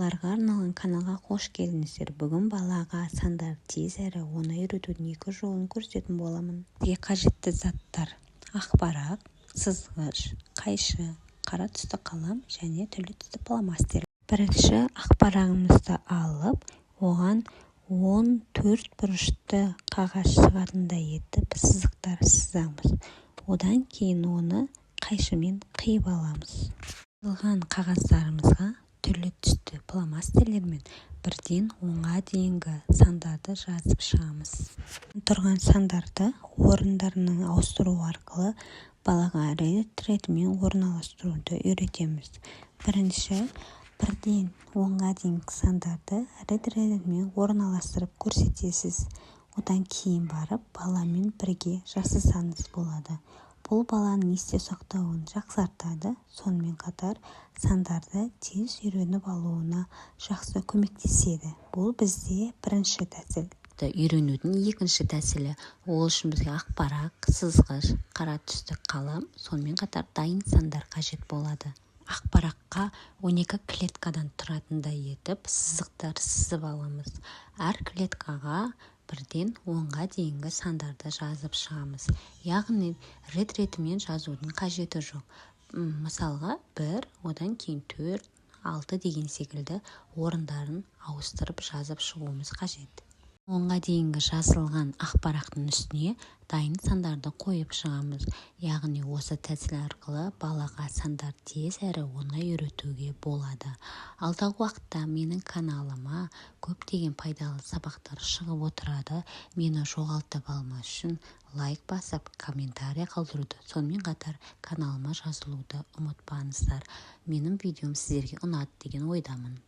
Балаларға арналған каналға қош келдіңіздер! Бүгін балаға сандарды тез әрі оңай үйретудің екі жолын көрсететін боламын. Бізге қажетті заттар: ақ парақ, сызғыш, қайшы, қара түсті қалам және түрлі түсті фломастер. Бірінші ақ парағымызды алып, оған 10 төрт бұрышты қағаз шығатындай етіп сызықтар сызамыз. Одан кейін оны қайшымен қиып аламыз. Қиылған қағаздарымызға түрлі түсті фломастерлермен 1-ден 10-ға дейінгі сандарды жазып шығамыз. Тұрған сандарды орындарынан ауыстыру арқылы балаға рет-ретімен орналастыруды үйретеміз. Бірінші 1-ден 10-ға дейінгі сандарды рет-ретімен орналастырып көрсетесіз. Одан кейін барып баламен бірге жасасаңыз болады. Бұл баланың есте сақтауын жақсартады, сонымен қатар сандарды тез үйреніп алуына жақсы көмектеседі. Бұл бізде бірінші тәсіл. Үйренудің екінші тәсілі. Ол үшін бізге ақ парақ, сызғыш, қара түсті қалам, сонымен қатар дайын сандар қажет болады. Ақ параққа 12 клеткадан тұратындай етіп сызықтар сызып аламыз. Әр клеткаға 1-ден 10-ға дейінгі сандарды жазып шығамыз, яғни рет-ретімен жазудың қажеті жоқ. Мысалға, 1, одан кейін 4, 6 деген секілді орындарын ауыстырып жазып шығуымыз қажет. 10-ға дейінгі жазылған ақ парақтың үстіне дайын сандарды қойып шығамыз. Яғни осы тәсіл арқылы балаға сандар тез әрі оңай үйретуге болады. Алдағы уақытта менің каналыма көптеген пайдалы сабақтар шығып отырады. Мені жоғалтып алмас үшін лайк басып, комментарий қалдыруды, сонымен қатар каналыма жазылуды ұмытпаңыздар. Менің видеом сіздерге ұнады деген ойдамын.